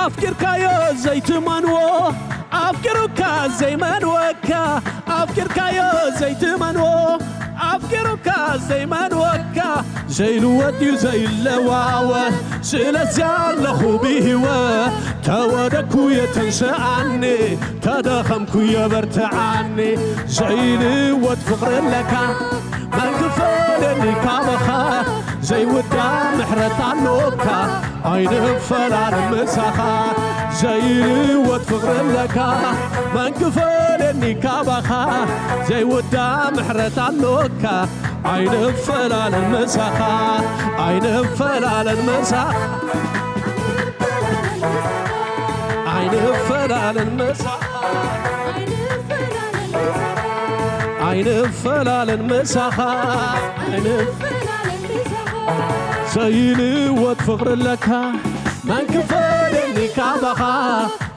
ኣፍቂርካዮ ዘይትመንዎ፣ ኣፍቂሩካ ዘይመንወካ፣ ኣፍቂርካዮ ዘይትመንዎ፣ ኣፍቂሩካ ዘይመንወካ፣ ዘይልወጥ እዩ ዘይለዋወጥ። ስለዚ ኣለኹ ብህይወት፣ ተወደኩ የተንስኣኒ፣ ተደኸምኩ የበርትዓኒ። ዘይልወጥ ፍቕሪ ኣለካ፣ መን ክፈልየኒ ካባኻ? ዘይውዳእ ምሕረት ኣሎካ፣ ኣይንፈላለን ምሳኻ። ዘይልወጥ ፍቕሪ ኣለካ፣ መን ክፈልየኒ ካባኻ? ዘይውዳእ ምሕረት ኣሎካ፣ ኣይንፈላለን ምሳኻ። ኣይንፈላለን ምሳኻ። ኣይንፈላለን ምሳኻ። ኣይንፈላለን ምሳኻ። ኣይንፍ-፣ ዘይልወጥ ፍቕሪ ኣለካ፣ መን ክፈልየኒ ካባኻ?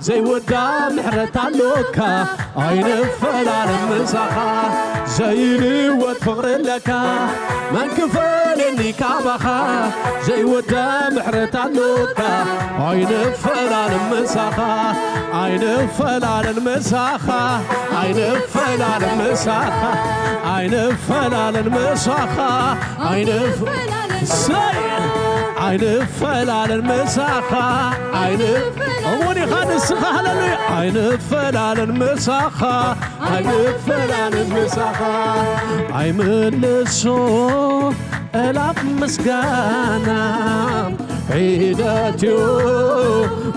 ዘይውዳእ ምሕረት ኣሎካ፣ ኣይንፈላለን ምሳኻ። ዘይልወጥ ፍቕሪ ኣለካ፣ መን ክፈልየኒ ካባኻ? ዘይውዳእ ምሕረት ኣሎካ፣ ኣይንፈላለን ምሳኻ። ኣይንፈላለን ምሳኻ። ኣይንፈላለን ምሳኻ። ኣይንፈላለን ምሳኻ። ኣይንፍ-፣ ሰይ! ኣይንፈላለን ምሳኻ። ኣይን-፣ እሙን ኢኻ ንስኻ፣ ሃሌሉያ። ኣይንፈላለን ምሳኻ። ኣይንፈላለን ምሳኻ። ኣይምልሶ እላፍ ምስጋና ሒደትዮ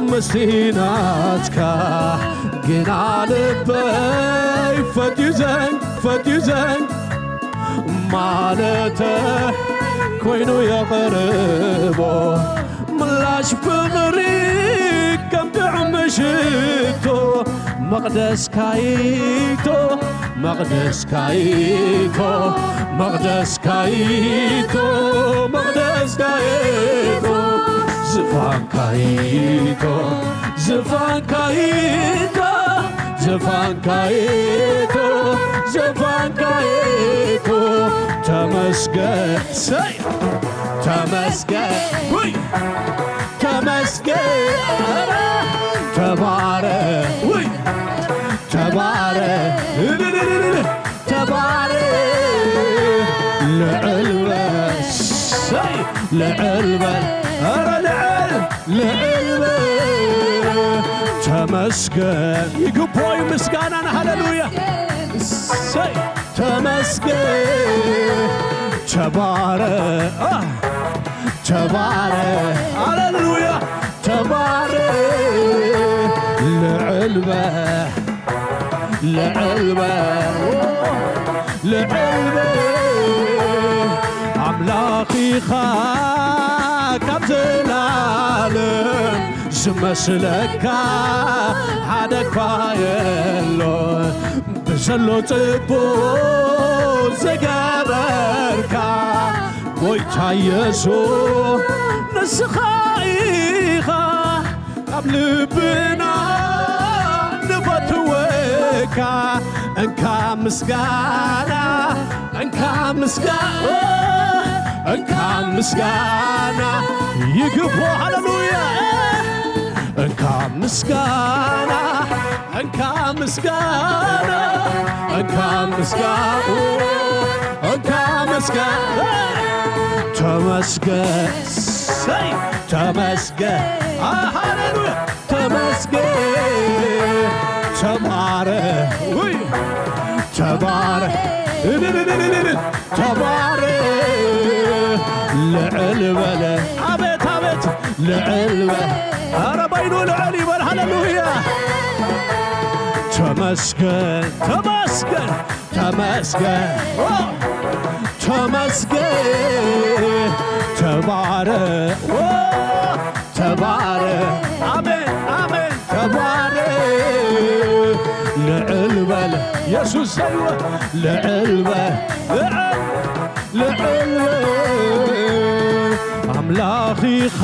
ምስቲ ናትካ፣ ግና ልበይ ፈትዩ ዘንግ፣ ፈትዩ ዘንግ ማለተ ኮይኑ የቕርቦ ምላሽ ፍቕሪ ከም ጥዑም ሽቶ። መቕደስካይቶ፣ መቕደስካይቶ፣ መቕደስካይቶ፣ መቕደስካይቶ፣ ዝፋንካይቶ፣ ዝፋንካይቶ፣ ዝፋንካይቶ፣ ዝፋንካይቶ፣ ተመስገን። ሰይ! ተመስገን። ውይ! ተመስገን። ኧረ ተባረክ። ውይ! ተባረክ። እልልልልል። ተባረክ። ልዕል በል። ሰይ! ልዕል በል። ኧረ ልዕል፣ ልዕል በል። ተመስገን። ይግባዋል ምስጋናን። ሃሌሉያ። ሰይ! ተመስገን። ተባረክ፣ አ፣ ተባረክ። ሃሌሉያ። ተባረክ። ልዕል በል፣ ልዕል በል፣ ልዕል በል። ኣምላኽ ኢኻ ካብ ዘላለም ዝመስለካ ሓደ እኳ የሎ። ብዘሎ ጽቡቕ ዝገበርካ ጎይታ የሱስ ንስኻ ኢኻ። ካብ ልብና ንፈትወካ። እንካ ምስጋና፣ እንካ ምስጋና፣ እንካ ምስጋና ይግቦ። ሃሌሉያ። እንካ ምስጋና፣ እንካ ምስጋና፣ እንካ ምስጋና፣ እንካ ምስጋና። ተመስገን፣ ሰይ፣ ተመስገን። አ፣ ሃሌሉያ። ተመስገን። ተባረክ። ውይ። ተባረክ። እልልልልልል። ተባረክ። ልዕል በለ። አቤት፣ አቤት። ልዕል በለ። ኧረ በይኑ ልዕል ይበል። ሃሌሉያ። ተመስገን። ተመስገን። ተመስገን። ኦ፣ ተመስገን። ተባረክ። ኦ፣ ተባረክ። አሜን፣ አሜን። ተባረክ። ልዕል በል። የሱስ ሰይወ ልዕል በል። ልዕል፣ ልዕል በል። ኣምላኽ ኢኻ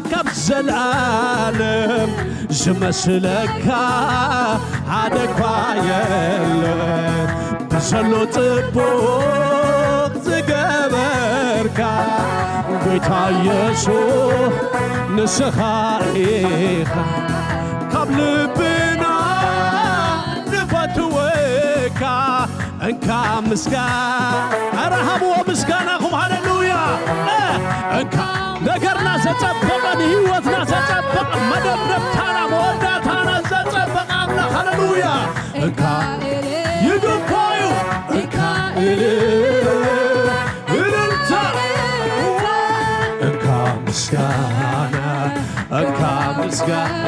ካብ ዘልኣለም ዝመስለካ ሓደ እኳ የለን። ብዘሎ ጽቡቕ ዝገበርካ ጎይታ የሱስ ንስኻ ኢኻ ካብ ልብና ንፈትወካ። እንካ ምስጋና፣ ኧረ ሃብዎ ምስጋናኹም። ሃሌሉያ። እ፣ እንካ ነገርና ዘጸበቐ፣ ንህይወትና ዘጸበቐ፣ መደምደምታና መወዳእታና ዘጸበቐ ኣምላኽ። ሃሌሉያ። እንካ ይግባዩ። እንካ እልል፣ እልልታ። እንካ ምስጋና፣ እንካ ምስጋና፣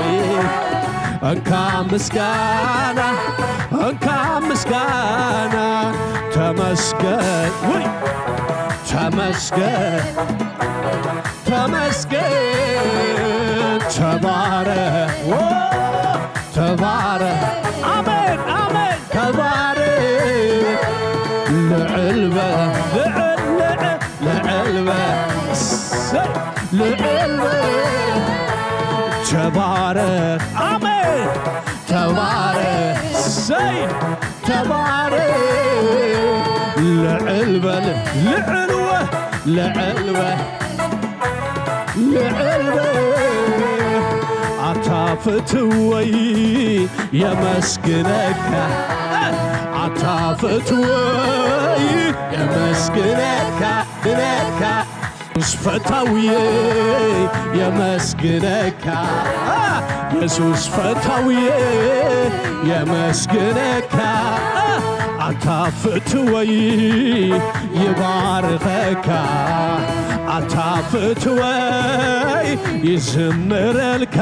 እንካ ምስጋና፣ እንካ ምስጋና። ተመስገን፣ ውይ፣ ተመስገን፣ ተመስገን፣ ተባረክ፣ ዎ፣ ተባረክ። ኣሜን፣ ኣሜን። ተባረክ፣ ልዕል በል፣ ልዕል፣ ልዕል፣ ልዕል በል፣ እሰይ፣ ልዕል በል። ተባረክ፣ ኣሜን። ተባረክ፣ እሰይ፣ ተባረክ። ልዕል በል፣ ልዕል ወ-፣ ልዕል በል፣ ልዕል በል። ኣታ ፍትወይ የመስግነካ፣ ኣታ ፍትወይ የመስግነካ፣ ግነካ። የሱስ ፈታውየ የመስግነካ፣ የሱስ ፈታውየ የመስግነካ። ኣታ ፍትወይ ይባርኸካ፣ ኣታ ፍትወይ ይዝምረልካ።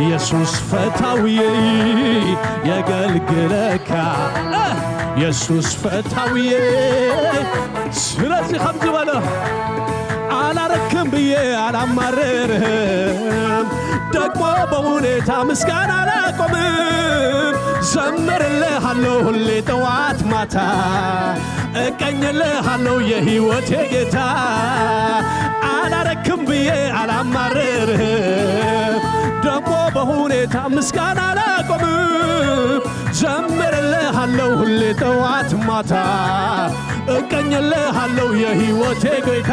የሱስ ፈታውየ የገልግለካ፣ የሱስ ፈታውየ። ስለዚ ከምዚ በሎ፣ ኣላረክም ብዬ ኣላማርርህም፣ ደግሞ በሁኔታ ምስጋና አላቆምም። ዘምርልሃለሁ ሁሌ ጠዋት ማታ፣ እቀኝልሃለሁ የህይወቴ ጌታ። አላረክም ብዬ አላማርርህም፣ ደግሞ በሁኔታ ምስጋና አላቆምም። ዘምርልሃለሁ ሁሌ ጠዋት ማታ፣ እቀኝልሃለሁ የህይወቴ ጌታ።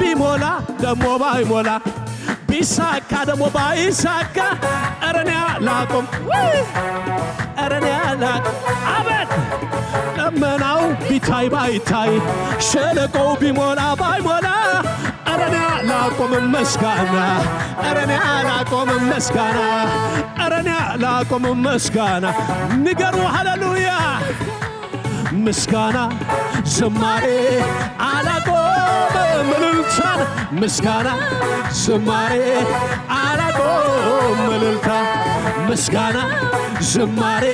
ቢሞላ ደሞ ባይሞላ፣ ቢሳካ ደሞ ባይሳካ፣ ኧረ እኔ አላቆም፣ ውይ! ኧረ እኔ አላቆም። አቤት! ደመናው ቢታይ ባይታይ፣ ሸለቆው ቢሞላ ባይሞላ፣ ኧረ እኔ አላቆምም ምስጋና፣ ኧረ እኔ አላቆምም ምስጋና፣ ኧረ እኔ አላቆምም ምስጋና። ንገሩ ሃሌሉያ። ምስጋና ዝማሬ አላቆምም እልልታን፣ ምስጋና ዝማሬ አላቆምም እልልታ፣ ምስጋና ዝማሬ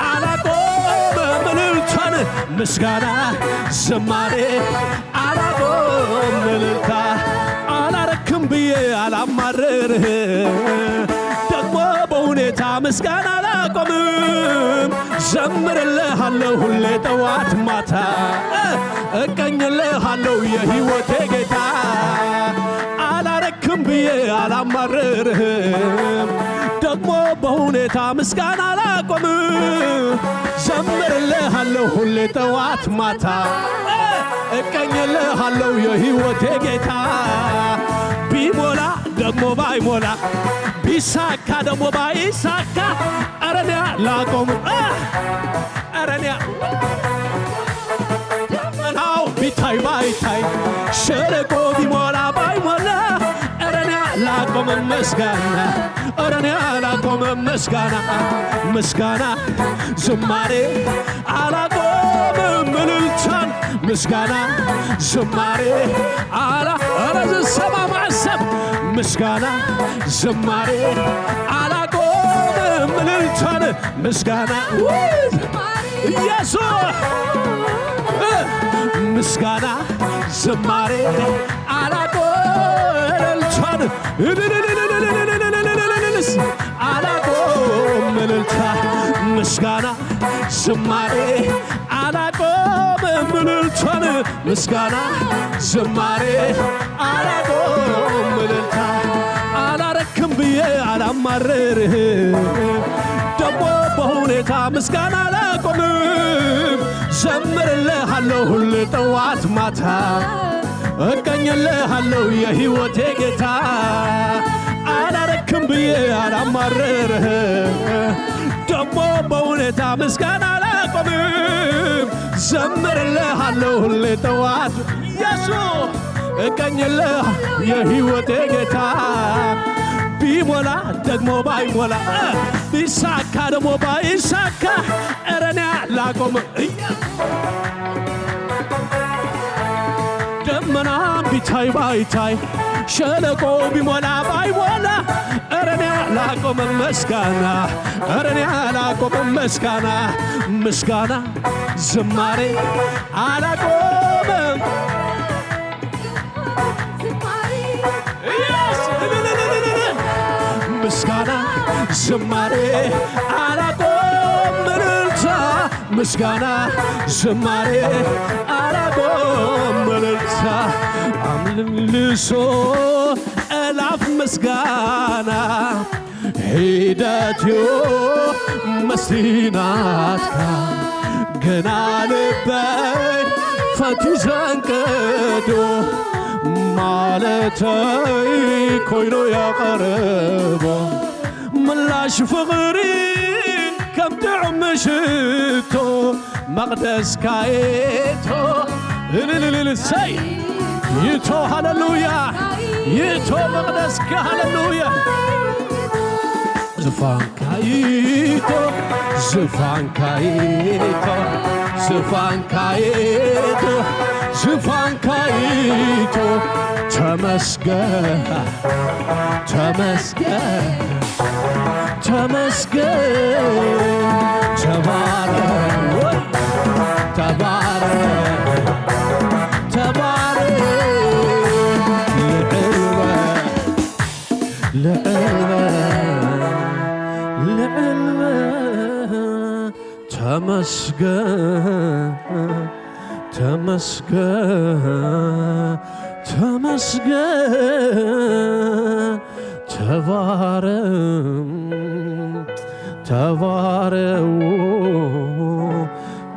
አላቆምም እልልታን፣ ምስጋና ዝማሬ አላቆምም እልልታ። አላረክም ብዬ አላማርርህ፣ ደግሞ በሁኔታ ምስጋና አላቆምም። ዘምርልሃለሁ ሁሌ ጠዋት ማታ፣ እቀኝልሃለሁ የህይወቴ ጌታ። አላረክም ብዬ አላማርርህም፣ ደግሞ በሁኔታ ምስጋና አላቆምም። ዘምርልሃለሁ ሁሌ ጠዋት ማታ፣ እቀኝልሃለሁ የህይወቴ ጌታ። ቢሞላ ደግሞ ባይሞላ፣ ቢሳካ ደግሞ ባይሳካ፣ ኧረ እኔ አላቆምም። ኧረ እኔ ደመናው ቢታይ ባይታይ፣ ሸለቆ ቢሞላ ባይሞላ፣ ኧረ እኔ አላቆምም ምስጋና፣ ኧረ እኔ አላቆምም ምስጋና። ምስጋና ዝማሬ አላቆምም እልልታን፣ ምስጋና ዝማሬ አላ-፣ ኧረ ዝሰማ ማዕሰብ፣ ምስጋና ዝማሬ አላቆምም እልልታን፣ ምስጋና ኢየሱስ ምስጋና ዝማሬ አላቆምም እልልታን፣ አላቆምም እልልታ፣ ምስጋና ዝማሬ አላቆምም እልልታን፣ ምስጋና ዝማሬ አላቆምም እልልታ። አላረክም ብዬ አላማርርህ፣ ደግሞ በሁኔታ ምስጋና አላቆምም። ዘምርልሃለሁ ሁሌ ጠዋት ማታ፣ እቀኝልሃለሁ የህይወቴ ጌታ፣ አላረክም ብዬ አላማርርህ። ደግሞ በእውነታ ምስጋና አላቆምም፣ ዘምርልሃለሁ ሁሌ ጠዋት። ኢየሱስ እቀኝልህ የህይወቴ ጌታ፣ ቢሞላ ደግሞ ባይሞላ፣ ቢሳካ ደግሞ ባይሳካ፣ ኧረ እኔ አላቆምም። ደመና ቢታይ ባይታይ፣ ሸለቆ ቢሞላ ባይሞላ፣ ኧረ እኔ አላቆምም ምስጋና፣ ኧረ እኔ አላቆምም ምስጋና፣ ምስጋና ዝማሬ አላቆምም። Yes! ምስጋና ዝማሬ አላቆም፣ እልልታ ምስጋና ዝማሬ አላቆም፣ እልልታ አምልልሶ እላፍ ምስጋና ሒደትዮ መስቲናትካ ግና ልበይ ፈትዩ ዘንቀዶ ማለተይ ኮይኑ የቐረቦ ምላሽ ፍቕሪ ከም ጥዑም ምሽቶ መቕደስካ የእቶ እልልልል ሰይ ይእቶ ሃለሉያ ይእቶ መቕደስካ ሃለሉያ ዝፋንካ ይእቶ ዝፋንካ ይእቶ ዝፋንካ ይእቶ ዝፋንካ ይእቶ ተመስገን ተመስገን ተመስገን ተባረክ ተባረክ ተባረክ ልዕል በል ልዕል በል ልዕል በል ተመስገን ተመስገን ተመስገን ተባረክ ተባረክ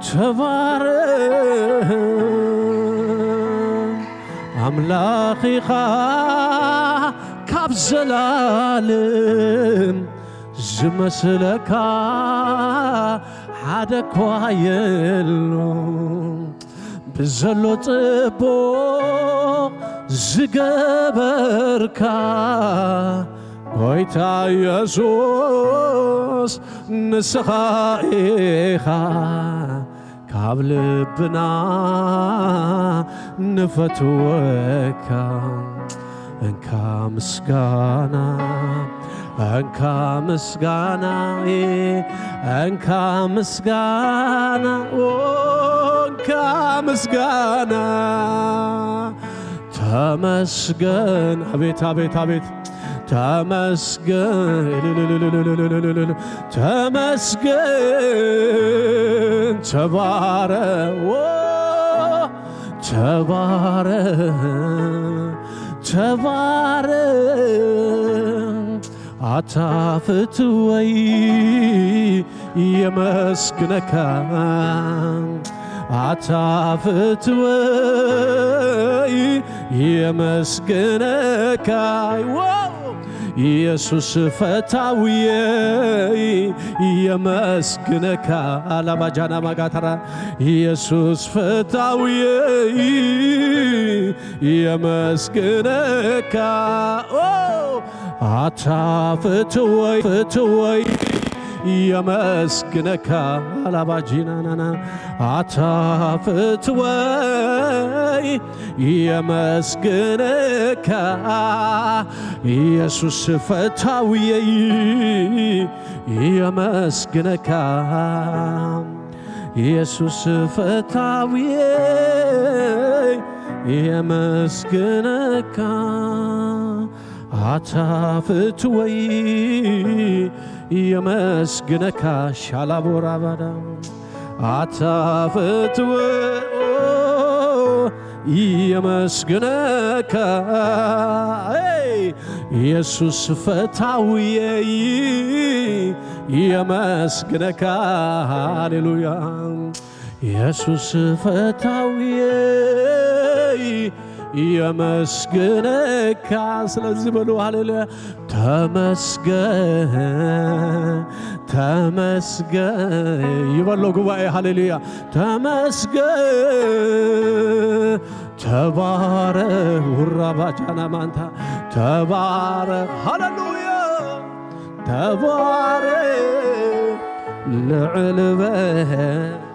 ተባረክ ኣምላኽ ኢኻ ካብ ዘላለም ዝመስለካ ሓደ እኳ የሎ ብዘሎ ጽቡቕ ዝገበርካ ጎይታ ኢየሱስ ንስኻ ኢኻ ካብ ልብና ንፈትወካ እንካ ምስጋና እንካ ምስጋና እንካ ምስጋና ኦ እንካ ምስጋና ተመስገን አቤት አቤት አቤት ተመስገን ተመስገን ተባረ ተባረ ተባረ ኣታ ፍትወይ የመስግነካ ኣታ ፍትወይ የመስግነካ ኢየሱስ ፈታውየይ የመስግነካ ኣላባጃና ማጋተራ ኢየሱስ ፈታውየይ የመስግነካ ኣታ ፍትወይ ፍትወይ የመስግነካ ኣላባጂናናና ኣታ ፍትወይ የመስግነካ ኢየሱስ ፈታውየይ የመስግነካ ኢየሱስ ፈታውየይ የመስግነካ ኣታ ፍትወይ የመስግነካ ሻላቦራባዳ ኣታ ፍትወይ የመስግነካ ኢየሱስ ፈታውየይ የመስግነካ ሃሌሉያ ኢየሱስ ፈታውየይ የመስግነካ። ስለዚህ በሉ ሃሌሉያ። ተመስገን፣ ተመስገን ይበሎ ጉባኤ። ሃሌሉያ። ተመስገን፣ ተባረክ። ውራባጃና ማንታ፣ ተባረክ። ሃሌሉያ። ተባረክ፣ ልዕል በል።